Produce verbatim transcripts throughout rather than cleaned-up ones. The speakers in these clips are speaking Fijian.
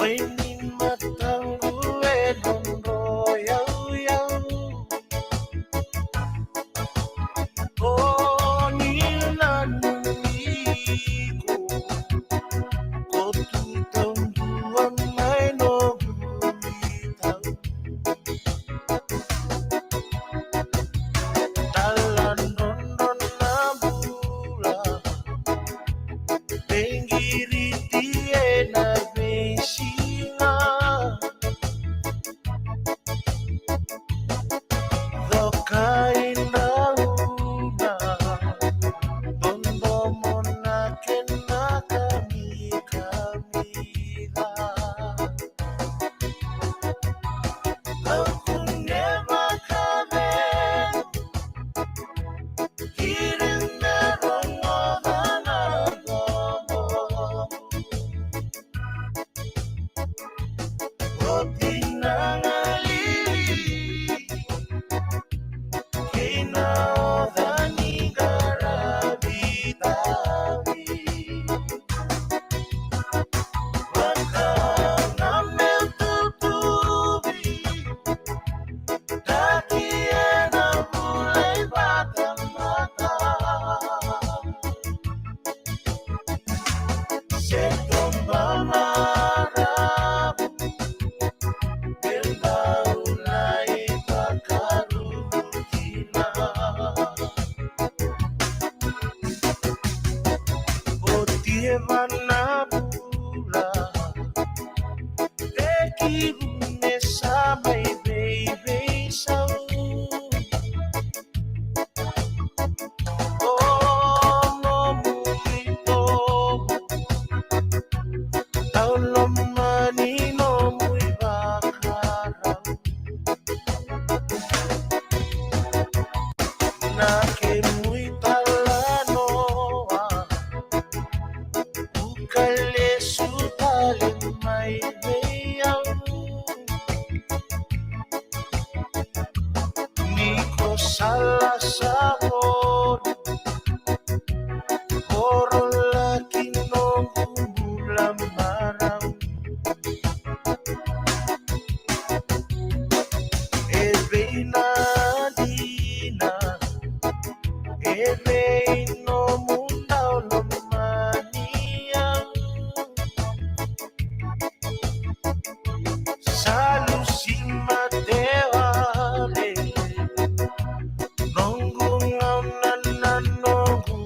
Ai ni mataqu e drodro yauyau. O ni nanumi iko, ko tu taudua mai noqu itau. Taladrodro na bula, veiqiriti ena veisiga. Coka i drauna, dodomo na kena kamikamica. Au kunea vakacegu, kiri me rogoca na dodomo. Oti na galili kei na oca ni qaravi tavi. Vaka na meu tutuvi, taki ena vula i vatamata. Se toba maravu, e dau lai vakarurutina. Oti e va na vula, e kivu me sa mai veiveisau. O nomu itovo, au lomani nomu ivakarau. Na kemu italanoa, vuka lesu tale mai vei au. Ni ko sala sa voro, voro laki noqu bula marau. E vei na dina, e vei nomu dau lomani au. Sa lusi mate wale noqu gauna na noqu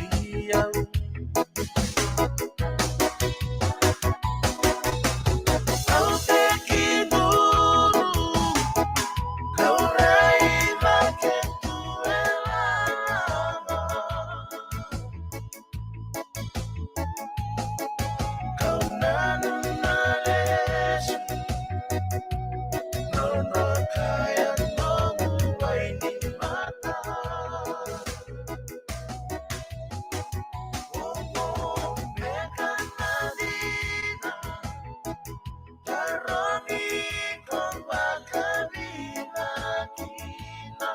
iyau. Au tekiduru, kau raica ketu e lala. Kau nanuma lesu, nona kaya nomu wai ni mata. Oqo beka na dina, tarogi ko vakavinakina.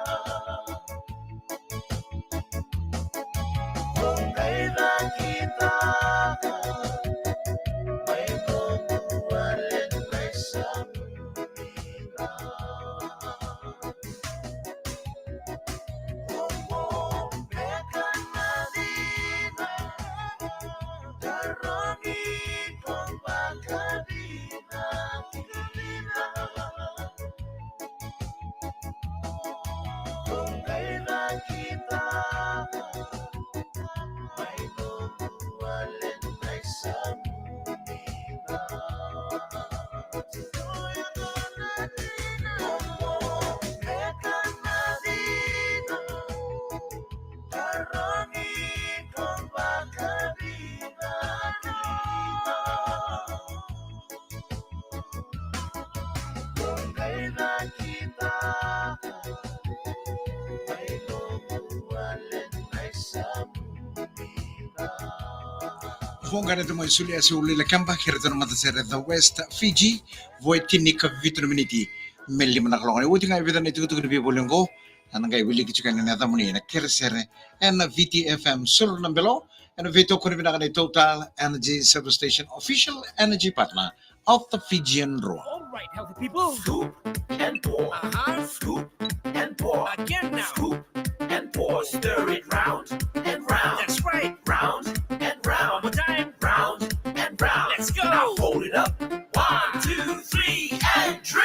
Voqa na tama i solia se ulu i Lakeba, kei ratou na matasere The West Fiji, vo e tini ka vitu na miniti me lima na kaloko. Ni oti ga e vica na itukutuku ni veivoli oqo, ena qai wiliki tiko yani na yacamuni na keresere ena V T F M Sulu na Belo, ena veitokoni vinaka nei Total Energy Service Station, official energy partner of the Fijian Drua. All right, healthy people. Scoop and pour. Uh-huh. Scoop and pour. Again now. Scoop and pour. Stir it round and round. That's right. Round and round. One more time. Round and round. Let's go. Now fold it up. One, two, three, and drink.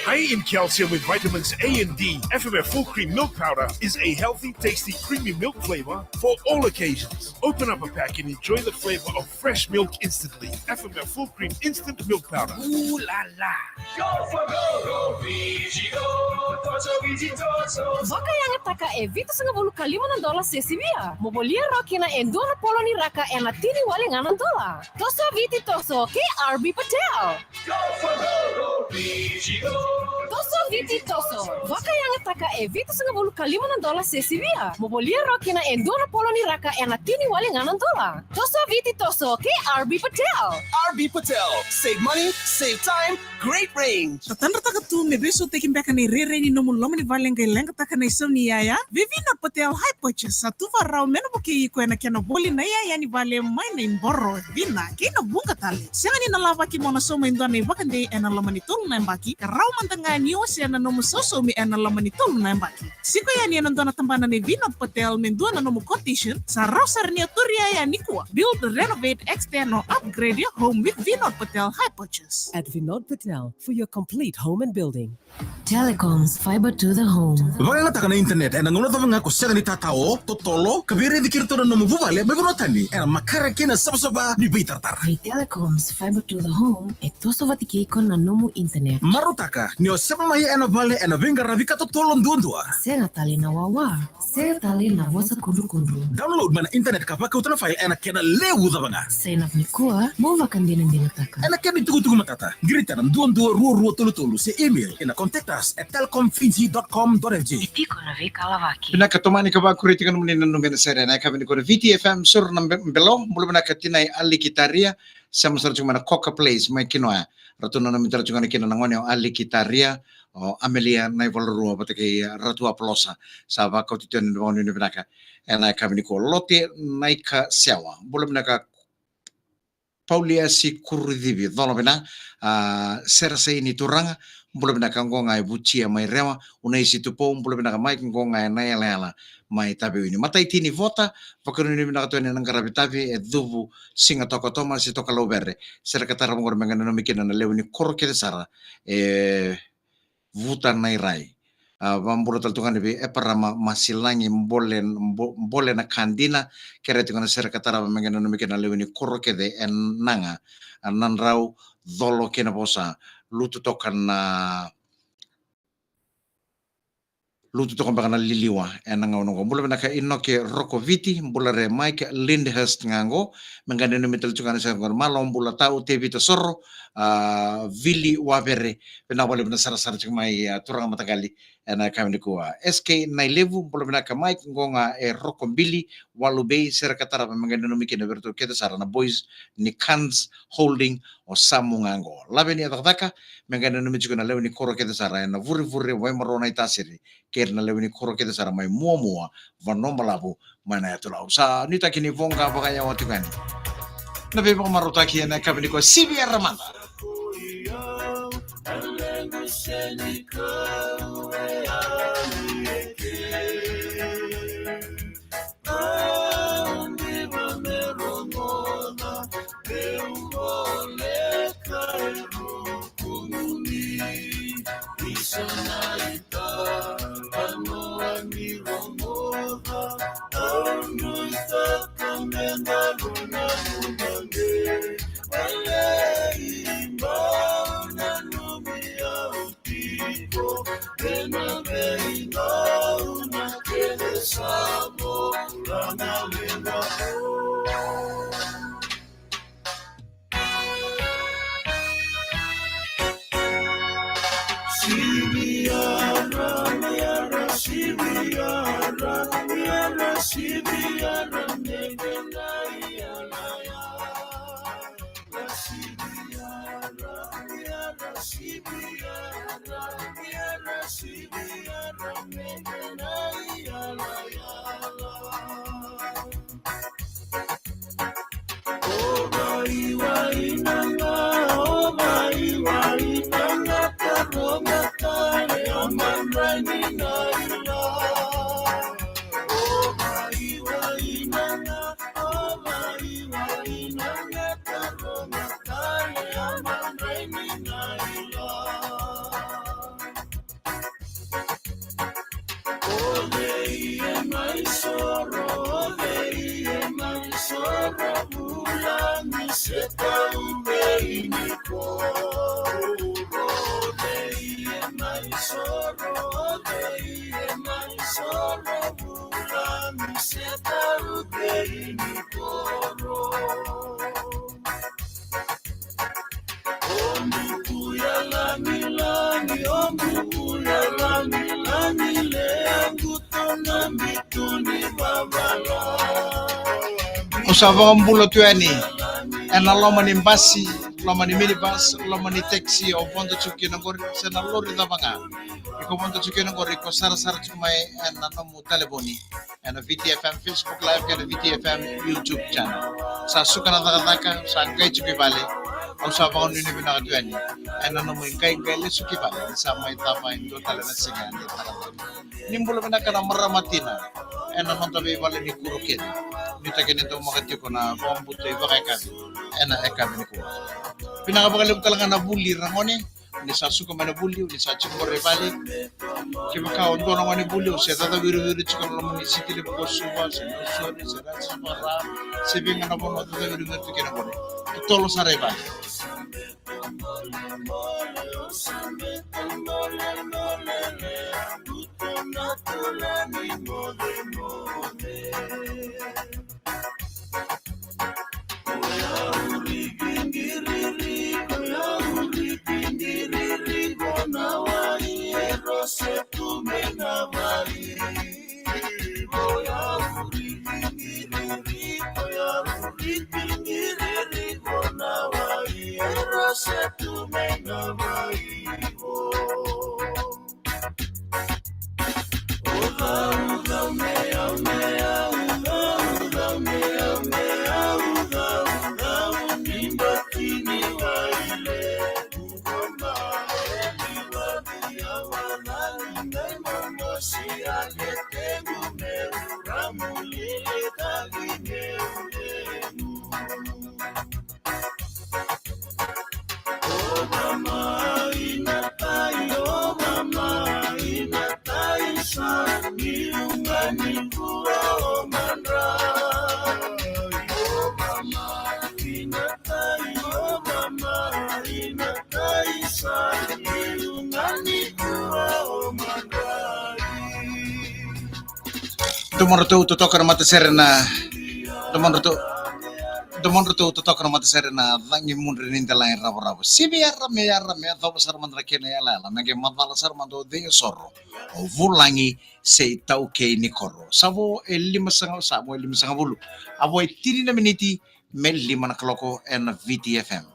High in calcium with vitamins A and D, F M F full cream milk powder is a healthy, tasty, creamy milk flavor for all occasions. Open up a pack and enjoy the flavor of fresh milk instantly. F M F full cream instant milk powder. Ooh la la. Go for gold, go Viti, go. Toso Viti, toso. Vakayagataka e vitusagavulu ka lima na dola se sivia. Mo volia rawa kina e dua na polo ni raka ena tini wale ga na dola. Toso Viti, toso, kei R B Patel. Go for gold, go Viti, go. Toso Viti, toso. Vakayagataka e vitusagavulu ka lima na dola se sivia. Mo volia rawa kina e dua na polo ni raka ena tini wale ga na dola. Toso Viti, toso, kei R B Patel. R B Patel. Save money, save time, great range. Tatadrataka tu me veisautaki beka na irairai ni nomu loma ni vale qai leqataka na isau ni yaya. Vei Vinod Patel High Purchase sa tu vakarau me na vukei iko ena kena voli na yaya ni vale mai na iboro, vina kei na vuqa tale. Sega ni na lavaki mo na sauma e dua na ivakadei ena loma ni tolu na yabaki, ka rawa mada ga ni wasea na nomu sausaumi ena loma ni tolu na yabaki. Tiko yani ena dua na tabana nei Vinod Patel me dua na nomu quotation, sa rawa sara ni o tauri yaya nikua. Build, renovate, extend or upgrade your home with Vinod Patel High Purchase. At Vinod Patel for your complete home and building. Telecom's fiber to the home. Vakayagataka na internet ena gauna cava ga ko sega ni tatao, totolo, ka veiraici kei iratou na nomu vuvale mai vanua tani ena makare kei na savasava ni veitaratara. Vei Telecom's fiber to the home, e toso vata kei iko na nomu internet. Marautaka ni o sema mai ena vale ena veiqaravi ka totolo duadua. Sega tale na wawa, sega tale na vosa kudrukudru. Download mai na internet ka vakauta na file ena kena levu cava ga. Sign up nikua, mo vakadinadinataka. Ena kena itukutuku matata, qirita na dua dua rua rua tolu tolu se email ena contact us at telecom fiji dot com dot F J. E tiko na veika lavaki. Vinaka, tomani ka vakuri tiko na nomuni nanumi ena sere ena yakavi nikua na Viti F M, soro na be-, belo, bula vinaka tinai Aliki Taria, sema sara tiko mai na Coca Place mai Kinoya. Ratou nanumi tale tiko ga kina na gone o Aliki Taria, o Amelia Naivalarua vata kei Ratu Apolosa. Sa vakauti tiko na vakanuinui vinaka ena yakavi nikua. Lote Naika Sewa, bula vinaka Pauliasi Kurucivi, colo vina, a, Sera Saini Turaga, bula vinaka qo ga e Vutia mai Rewa, Unaisi Tupou, bula vinaka Mike qo ga e Naiyalayala mai Taveuni. Mataitini Vota, vakanuinui vinaka tu ena qaravi tavi e Cuvu, Siga Toka Tomasi Toka Lauvere, Sera ka tarava qori me qai nanumi kina na lewe ni koro kece sara e Vuta na Irai. A, vabula tale tu ga ni vei Eparama Masilagi Bole, Bo-, Bole na Kadina, kere tu ga na Sera ka tarava me qai nanumi kina na lewe ni koro kece e Naga, a, Nadrau, Colo kei na Vosa, lutu toka na, lutu toka beka na liliwa ena gauna oqo. Bula vinaka Inoke Rokoviti, bula re Mike Lyndhurst ga qo, me qai nanumi tale tu ga na Sera qo, malo bula tau Tevita Soro, a, Vili Wavere, vinaka vakalevu na sarasara tiko mai, a, turaga mataqali ena yakavi nikua. S K Nailevu, bula vinaka Mike, qo ga e Rokobili, Walu Bay, Sera ka tarava me qai nanumi kina vei iratou kece sara na boys ni Cans Holding o Samu ga qo. Lave ni cakacaka, me qai nanumi tiko na lewe ni koro kece sara ena Vurevure, Waimaro, Naitasiri, kei ira na lewe ni koro kece sara mai Muamua, Vanuabalavu, mai na Yatu Lau. Sa nuitaki ni voqa vakayawa tiko yani na veivakamarautaki ena yakavi nikua. Sivi era mada. Au sa vakabula tu yani ena loma ni basi, loma ni minibus, loma ni taxi o vodo tiko kina qori, se na lori cava ga. Iko vodo tiko kina qori, iko sarasara tiko mai ena nomu talevoni ena V T F M Facebook Live kei na V T F M YouTube channel. Sa suka na cakacaka, sa qai tiko i vale. Au sa vakanuinui vinaka tu yani ena nomu iqaiqai lesu ki vale, ni sa mai cava e dua tale na siga ni cakacaka. Ni bula vinaka na marama tina ena noda veivale ni kuro kece. Nuitaki ni daumaka tiko na vakabauta ivakayakavi ena yakavi nikua. Vinaka vakalevu tale ga na vuli ragone, ni sa suka mai na vuli, ni sa tiko qori i vale. Kevaka o dua na gone vuli, o se cacawiriwiri tiko na loma ni siti levu ko Suva, se Nausori, se Rajasubara, se vei ga na vanua o cacawiriwiri tiko kina qori. Totolo sara i vale. Domodratou totoka na matasere na domodratou domodratou totoka na matasere na cagi mudre ni dela e ravoravo. Sivi ara me ara me yacova sara mada na kena yalayala me qai macala sara mada o cei e soro. O vulagi se itaukei ni koro. Sa vo e lima saga sa vo e lima saga vulu. A vo e tini na miniti me lima na kaloko ena V T F M.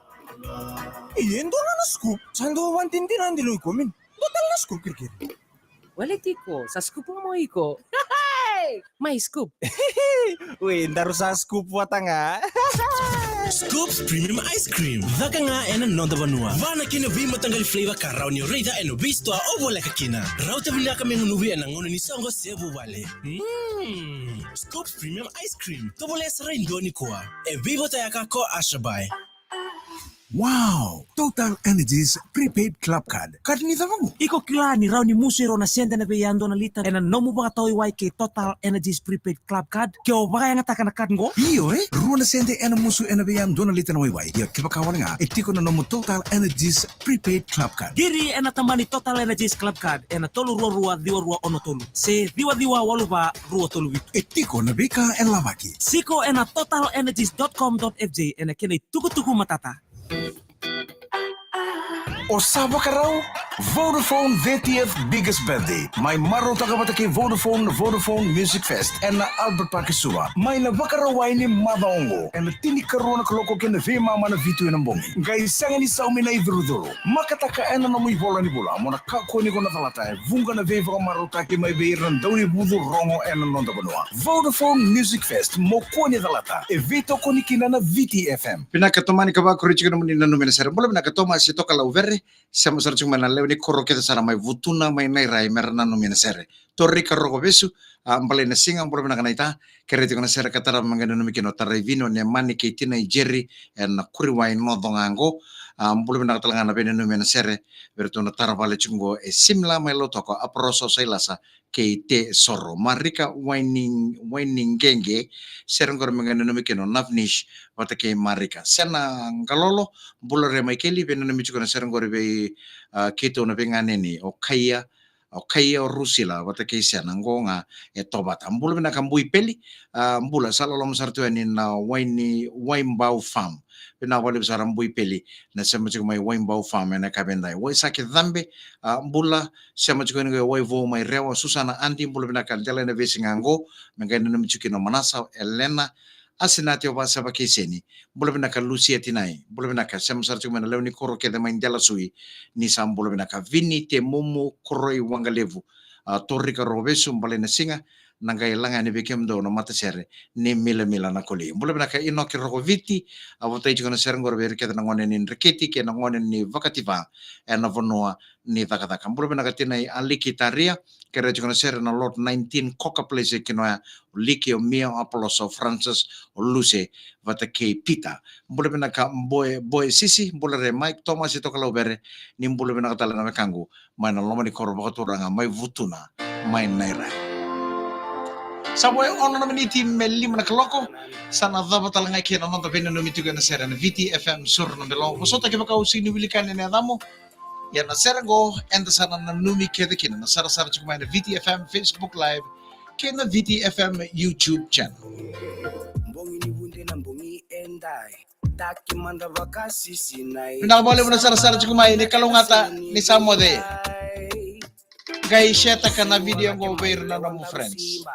Ia e dua ga na scoop sa dua vanidinadina dilo iko min. Dua tale na scoop kirikiri. Wale tiko sa scoop ga mo iko. Mai scoop. Ui daru sa scoop vata ga. Scoops Premium Ice Cream. Caka ga ena noda vanua. Va na kena veimataqali flavor ka rawa ni o raica ena veisitoa o voleka kina. Rauta vinaka me gunuvi ena gauna ni soqo se vuvale. Mm. Scoops Premium Ice Cream. Tovolea sara e dua nikua. E veivotayaka ko Ashabai. Wow! Total Energies Prepaid Club Card. Card ni cava qo? Iko kila ni rawa ni musu e rua na sede na veiyadua na lita ena nomu vakatawaiwai kei Total Energies Prepaid Club Card ke o vakayagataka na card qo? Io e, rua na sede ena musu ena veiyadua na lita na waiwai. Ia kevaka wale ga e tiko na nomu Total Energies Prepaid Club Card. Qiri ena tabani Total Energies Club Card ena tolu rua rua ciwa rua ono tolu se ciwa ciwa walu va rua tolu vitu. E tiko na veika e lavaki. Siko ena total energies dot com dot F J ena kena itukutuku matata. O sa vakarau? Vodafone thirtieth biggest birthday. Mai marautaka vata kei Vodafone na Vodafone Music Fest ena Albert Park e Suva mai na Vakarauwai ni macawa oqo ena tinikarua na kaloko kei na veimama na vitu ena bogi. Qai sega ni saumi na icurucuru. Makataka ena nomu ivola ni vula mo na kakua ni ko na calata e vuqa na veivakamarautaki mai vei ira na daunivucu rogo ena noda vanua. Vodafone Music Fest mo kua ni calata, e veitokoni kina na V T F M. Vinaka tomani ka vakuri tiko nomuni nanumi na sere. Bula vinaka Tomasi Tokalauvere, sema sara tiko mai na lewe ni koro kece sara mai Vutuna mai Nairai me ra nanumi na sere. Torika Rokovesu, a, Balainasiga, bula vinaka naita. Kerei tiko na sere ka tarava me qai nanumi kina o Taraivini, o Nemani kei Tina i Jeri, ena Kuriwai Noco ga qo. A, bula vinaka tale ga na veinanumi ena sere vei iratou na taravale tiko qo e Simila mai Lautoka, Aproso Sailasa kei Te Soro. Marika Waini-, Wainiqeqe, sere qori me qai nanumi kina o Navnish vata kei Marika. Sena Qalolo, bula re Maikeli, veinanumi tiko na sere qori vei, a, keitou na veiganeni, o Kaia, o Kaia, o Rusila vata kei Sena, qo ga e Tovata. Bula vinaka Bui Peli, a, bula, sa loloma sara tu yani na Waini, Waibau Farm. Vinaka vakalevu sara Bui Peli, na sema tiko mai Waibau Farm ena yakavi edai. Waisake Cabe, a, bula, sema tiko yani qo e Waivou mai Rewa. Susana Adi, bula vinaka, dela ena veisiga qo me qai nanumi tiko kina o Manasa, Elena, Asinati, o Vaseva kei Seni. Bula vinaka Lusia Tinai. Bula vinaka, sema sara tiko mai na lewe ni koro kece mai Delasui. Ni sa bula vinaka Vini Temumu, Koroi Waqalevu, a, Torika Rokovesu, Balainasiga, na qai laga yani vei kemudou na matasere ni Milamila na Koli. Bula vinaka Inoki Rokoviti, a, votai tiko na sere qori vei ira kece na gone ni Dreketi kei na gone ni Vakativa ena vanua ni cakacaka. Bula vinaka Tinai Aliki Taria, kerei tiko na sere na Lot nineteen Coca Place e Kinoya, o Liki, o Mia, o Apoloso, o Francis, o Luse vata kei Peter. Bula vinaka Boe, Boe Sisi, bula re Mike, Thomas i Tokalauvere, ni bula vinaka tale na wekaqu mai na loma ni koro vakaturaga mai Vutuna, mai Nairai. Sa vo e ono na miniti me lima na kaloko, sa na cava tale ga kina na noda veinanumi tiko ena sere na Viti F M Suru na Belo. Vosota kevaka o sega ni wilika yani na yacamu, ia na sere qo eda sa na nanumi kece kina na sarasara tiko mai na Viti F M Facebook Live kei na Viti F M YouTube channel. Bogi ni vude na bogi edai. Taki mada vakasisi nai. Vinaka vakalevu na sarasara tiko mai, ni kalougata ni sa moce. Qai share-taka na video qo vei ira na nomu friends.